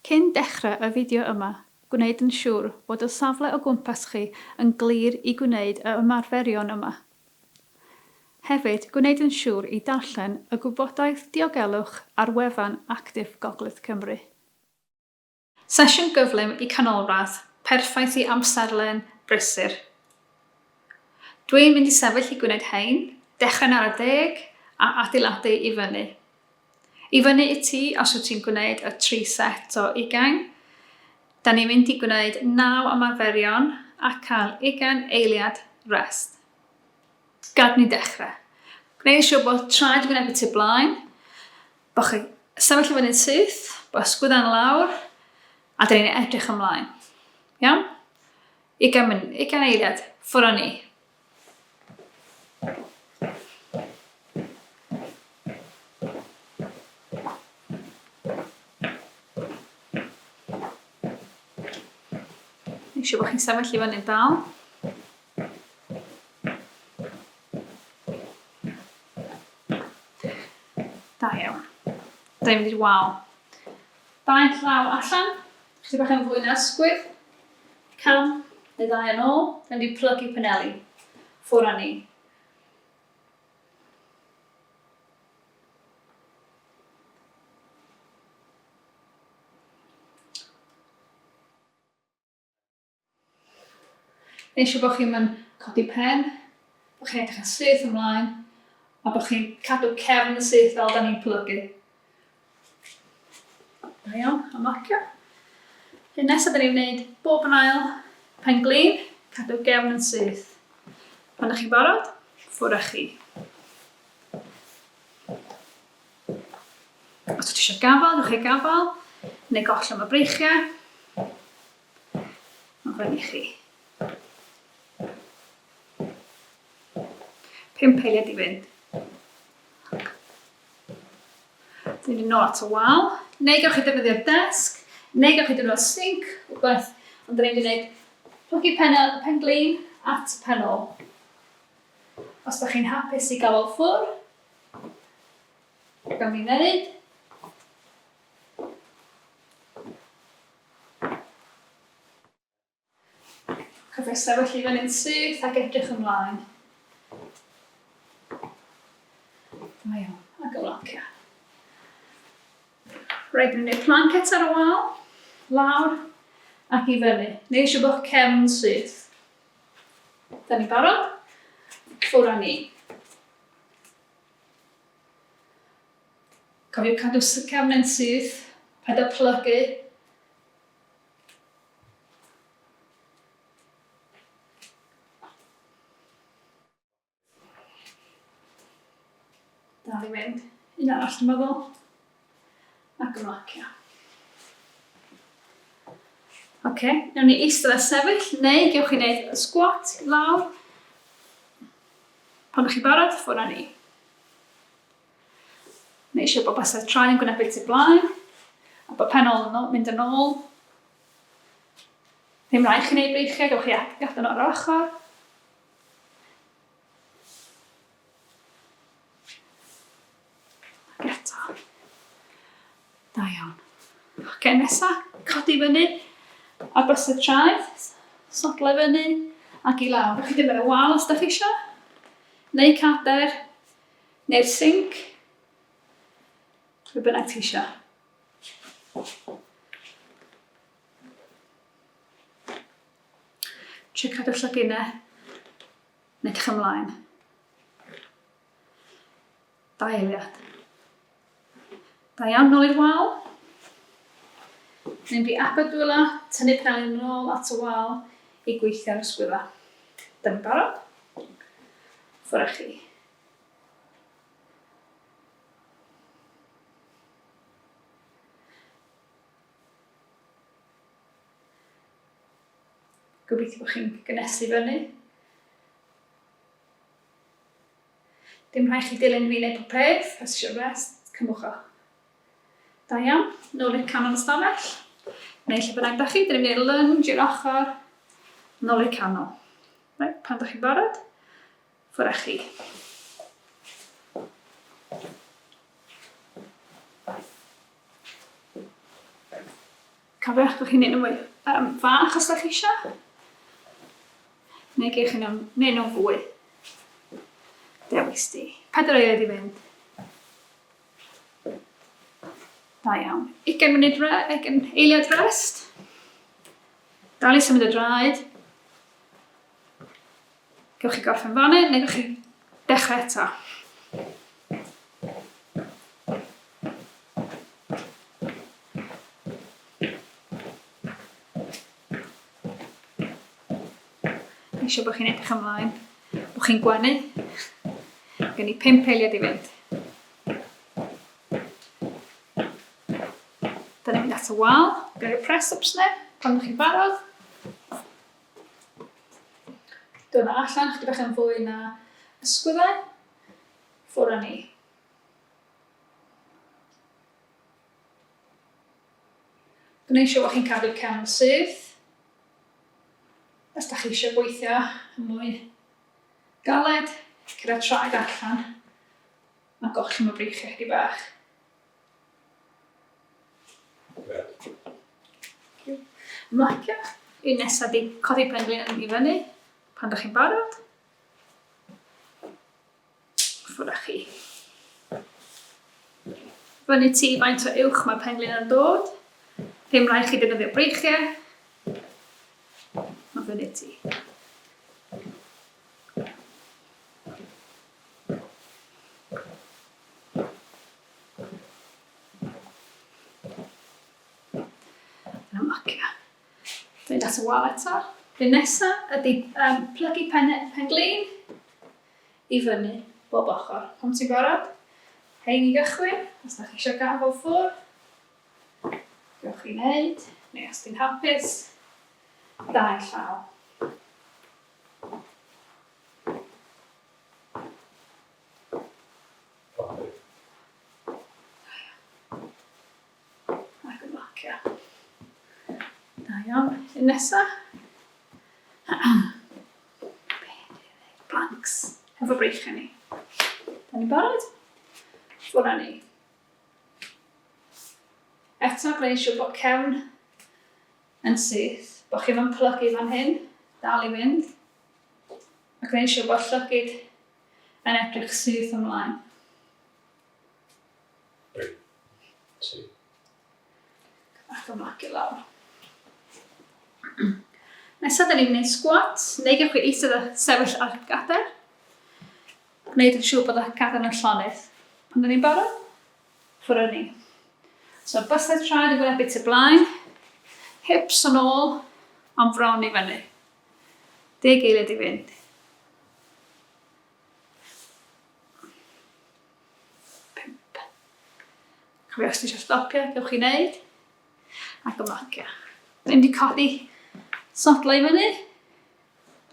Cyn dechrau y fideo yma, gwneud yn siŵr bod y safle o gwmpas chi yn glir i gwneud y ymarferion yma. Hefyd, gwneud yn siŵr i darllen y gwybodaeth diogelwch ar wefan Actif Gogledd Cymru. Sesiwn gyflym i canolradd, perffaith i amserlen brysur. Dwi'n mynd i sefyll i gwneud hein, dechrau'n ara deg a adeiladu i fyny. I fyny i ti os wyt ti'n gwneud y tri set o ugain. Da ni'n mynd i gwneud naw ymarferion a cael ugain eiliad rest. Gad ni dechrau. Gwneud yn siŵr bod traed yn wynebu tu blaen, bod chi sefyll i fyny'n syth, bod ysgwyddau'n lawr, a da ni'n edrych ymlaen. Iawn? Ugain, ugain eiliad, ffwrdd â ni. Make sure bod chi'n sefyll i fyny'n dal. Da iawn. Da i'n mynd i'r wal. Dau llaw allan. Chydig bach yn fwy na ysgwydd. Cam neu ddau yn ôl. Da ni wedi plygu paneli. Ffwr â ni. Neu eisiau bod chi'n mynd codi pen, bod chi'n edrych yn syth ymlaen, a bod chi'n cadw cefn yn syth fel da ni'n plygu. Da iawn, ymlacio. Hyn nesaf da ni'n wneud bob yn ail pen glin, cadw gefn yn syth. Pan ydych chi'n barod, ffwrdd â chi. Os ydych eisiau gafael, ewch i gafael, neu gollwng y breichiau. Mae'n fyny chi. Pum eiliad i fynd. Dwi'n mynd nôl at y wal. Neu gewch chi defnyddio'r desg, neu gewch chi defnyddio'r sinc, rhywbeth. Ond dyn ni'n mynd i wneud plygu pen, pen glin at y pen ôl. Os da chi'n hapus i gael o ffwr, gawn ni wneud. Cofio sefyll i fyny'n syth ac edrych ymlaen. Da iawn, ac ymlacio. Reit, ni'n gwneud plank eto ar y wal, lawr ac i fyny. Neu eisiau bod cefn syth. Da ni'n barod? Ffwrdd â ni. Cofio cadw cefn yn syth, paid â plygu. Dal i fynd. Un arall dwi'n meddwl. Ac ymlacio. Oce, okay, nawn ni eistedd a sefyll, neu gewch chi wneud y squat lawr. Pan ydych chi'n barod, ffwrdd â ni. Neu eisiau bod bysedd traed yn gwynebu tu blaen, a bod pen ôl yn ôl, mynd yn ôl. Ddim rhaid chi wneud breichiau, gewch chi gadael nhw ar yr ochr. Ac eto. Da iawn. Oce, okay, nesa, codi fyny a bysedd traed, sodlau fyny ac i lawr. Chi ddim yn y wal os da chi eisiau, neu cader, Neu'r sinc. Be bynnag ti isio. Trio cadw'r llygine yn edrych ymlaen. Da eiliad. Da iawn, nôl i'r wal. Mynd i agor dwylo, tynnu penelin yn ôl at y wal i gweithio ar y sgwydda. Da ni'n barod? Ffwrdd â chi. Gobeithio bod chi'n gynnesu fyny. Dim rhaid chi dilyn fi neu pob peth, os eisiau rest, cymwch o. Da iawn, nôl i'r canol ystafell, neu lle bynnag da chi, dyn ni'n mynd i lunge i'r ochr, nôl i'r canol. Right, pan da chi'n barod, ffwrdd â chi. Cofiwch bod chi'n neud nhw mwy um, fach os da chi eisiau. Neu gewch chi nhw'n neud nhw'n fwy. Dewis di. 4 eiliad i fynd. Da iawn. 20 munud, re, 20 eiliad rest. Dal i symud y draed. Gewch chi gorffen fan hyn, neu gewch chi dechrau eto. Eisiau bod chi'n edrych ymlaen, bod chi'n gwenu. Gen i 5 eiliad i fynd. Da ni'n mynd at y wal, gyda'r press-ups ne, pan ydych chi'n barod. Dod allan chydig bach yn fwy na ysgwyddau. Ffwrdd â ni. Gwneud siŵr bod chi'n cadw'r cefn syth. Os da chi eisiau gweithio yn mwy galed, gyda traed allan a gollwng y breichiau chydig bach. Ymlacio. Un nesaf di codi penglin i fyny pan da chi'n barod. Ffwrdd â chi. Fyny ti faint o uwch mae'r penglin yn dod. Ddim rhaid chi defnyddio breichiau. Mae fyny ti. Ymlacio. Dwi'n at y wal eto. Be nesa ydy um, plygu pen, pen glin i fyny bob ochr. Pan ti'n barod, hein i gychwyn, os da chi eisiau gafel ffwrdd, gewch chi wneud, neu os ti'n hapus, dau llaw. Ac ymlacio. Da iawn. Un nesa. Planks. Hefo breichiau ni. Da ni'n barod? Ffwrdd â ni. Eto, gwneud siŵr bod cefn yn syth, bod chi'n mynd plygu fan hyn, dal i fynd. A gwneud siŵr bod llygyd yn edrych syth ymlaen. 3, 2. Ac ymlacio lawr. Nesaf, da ni'n gwneud squat, neu gewch chi eistedd a sefyll ar gadair. Gwneud yn siŵr bod y gadair yn llonydd. Pan da ni'n barod, ffwrdd â ni. So, bysedd traed yn gwynebu tu blaen, hips yn ôl, ond fron i fyny. Deg eiliad i fynd. 5. Cofio os ti eisiau stopio, gewch chi wneud. Ac ymlacio. Ni'n mynd i codi sodlau i fyny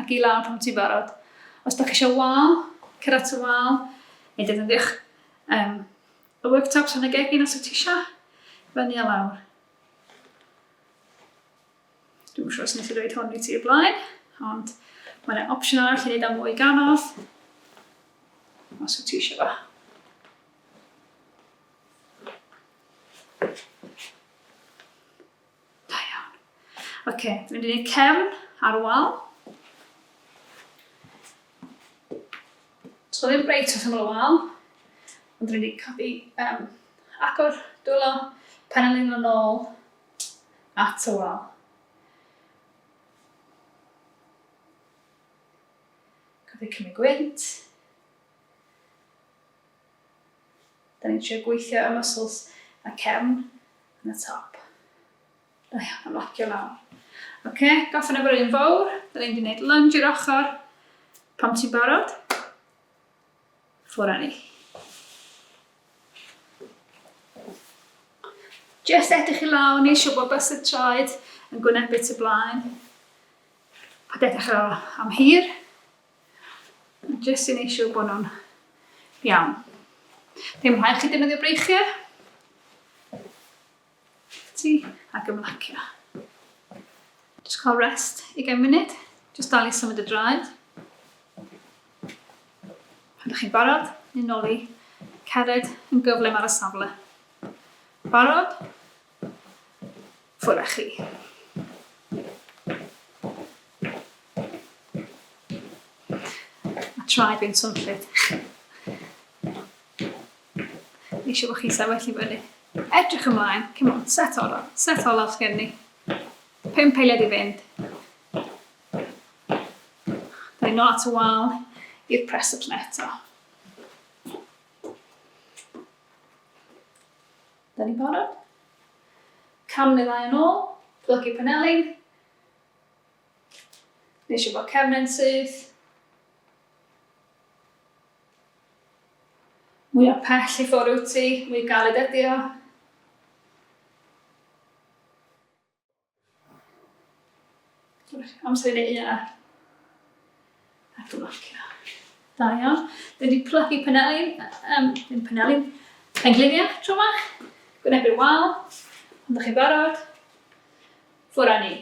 ac i lawr pan ti'n barod. Os da chi eisiau wal, cer at y wal, neu defnyddiwch um, y worktops yn y gegin os wyt ti eisiau. Fyny a lawr. Dwi'm yn siŵr os nes i roed hwn i ti o blaen, ond mae yna opsiwn arall i wneud am mwy ganodd, os wyt ti eisiau fo. Da iawn. Oce, okay, dwi'n mynd i wneud cefn ar y wal. So ddim reit wrth ymyl y wal, ond dwi'n mynd i codi, um, agor dwylo, penelin yn ôl, at y wal. Cofio cymryd gwynt. Da ni'n trio gweithio y muscles a cefn yn y top. Da iawn, ymlacio lawr. Oce, okay, gorffen efo'r un fawr. Da ni'n mynd i wneud lunge i'r ochr. Pam ti'n barod? Ffwrdd â ni. Just edrych i lawr, ni eisiau bod bysedd traed yn gwynebu tu blaen. Paid edrych ar am hir. Just i wneud siŵr bod nhw'n iawn. Ddim rhaid chi defnyddio breichiau. Ti ac ymlacio. Just cael rest 20 munud. Just dal i symud y draed. Pan ydych chi'n barod, ni'n nôl i cered yn gyflym ar y safle. Barod? Ffwrdd â chi. Mae traed fi'n swnllyd. Ni eisiau bod chi'n sefyll i fyny. Edrych ymlaen. Come on, set olaf. Set olaf sgen ni. 5 eiliad i fynd. Da ni nôl at y wal i'r press-ups na eto. Da ni'n barod? Cam neu ddau yn ôl, plygu penelin. Ni eisiau bod cefn yn syth. Mwy o pell i ffwrdd wyt ti, mwy galed ydi o. Amser i wneud un arall. Ac ymlacio. Da iawn. Dwi wedi plygu penelin, ddim penelin, pengliniau tro yma. Gwynebu'r wal. Ond ydych chi'n barod? Ffwrdd â ni.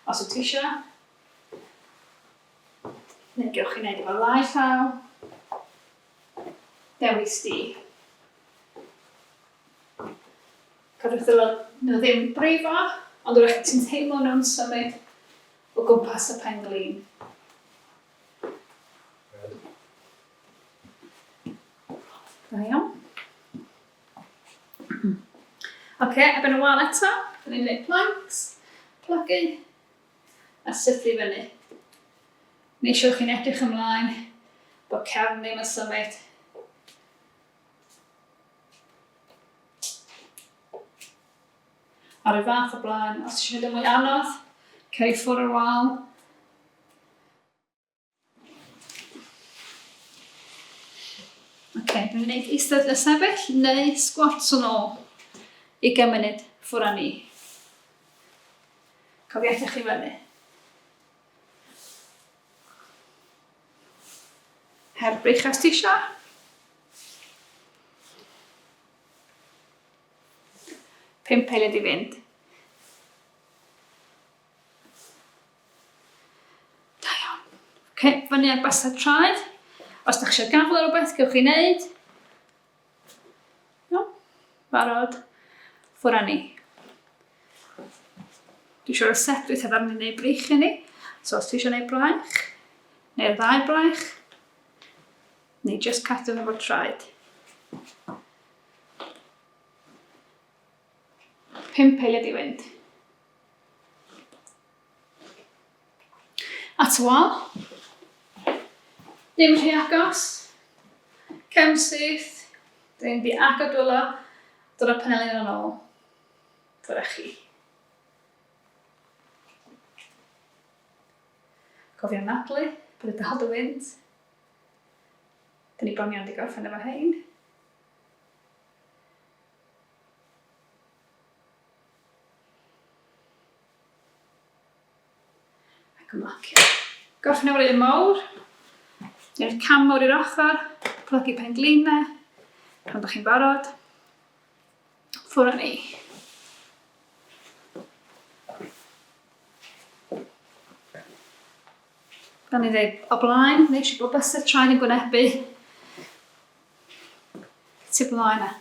Os wyt ti eisiau, neu gewch chi wneud efo ddau llaw. Dewis di. Cofiwch ddylai nhw ddim brifo, ond wrach ti'n teimlo nhw'n symud o gwmpas y pen-glin. Da iawn. Oce, erbyn y wal eto, dyn ni'n gwneud planks, plygu, a sythu fyny. Neu siwr chi'n edrych ymlaen, bod cefn ddim yn symud. Ar y fath o blaen, os ti eisiau gwneud yn mwy anodd, cer i ffwrdd o'r wal. Ok, dwi'n gwneud eistedd a sefyll neu squats yn ôl i gymuned ffwrdd â ni. Cofio edrych i fyny. Her breichiau os ti eisiau. 5 eiliad i fynd. Da iawn. Okay, fyny ar basau traed. Os da chi eisiau gafel ar rhywbeth, gewch chi wneud. No, barod. Ffwrdd â ni. Dwi eisiau rhoi set dwytha ddarn i wneud breichiau ni. So os ti eisiau gwneud braich, neu'r ddau braich, Neu jyst cadw hefo'r traed. 5 eiliad i fynd. At y wal. Dim rhy agos. Cefn syth. Dyn ni'n di agor dwylo. Dod â'r penelin yn ôl. Dyna chi. Cofio anadlu, bod y dal dy wynt. Dyn ni bron iawn 'di gorffen efo hein. Ac ymlacio. Gorffen efo'r un mawr. Neu'r cam mawr i'r ochr, plygu pen glinau. Pan ydych chi'n barod. Ffwrdd â ni. Fel ni'n dweud o blaen, make sure bod bysedd traed yn gwynebu tu blaen a,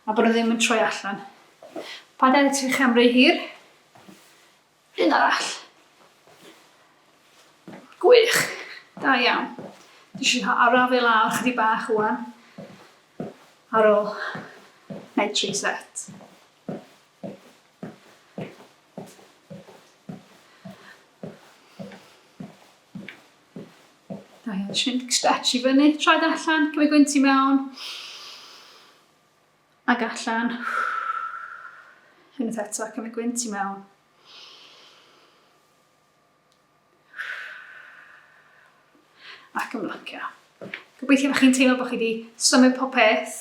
a bod nhw ddim yn troi allan. Paid â edrych am rhy hir. Un arall. Gwych. Da iawn. Dwi eisiau arafu lawr chydig bach ŵan ar ôl wneud 3 set. Da iawn, jyst mynd stretch i fyny, traed allan, cymryd gwynt i mewn. Ac allan. Unwaith eto, cymryd gwynt i mewn. Ac ymlacio. Gobeithio bod chi'n teimlo bod chi wedi symud pob peth,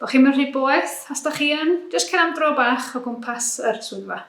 bod chi'n mynd rhy boeth, os da chi yn, jyst cer am dro bach o gwmpas yr swyddfa.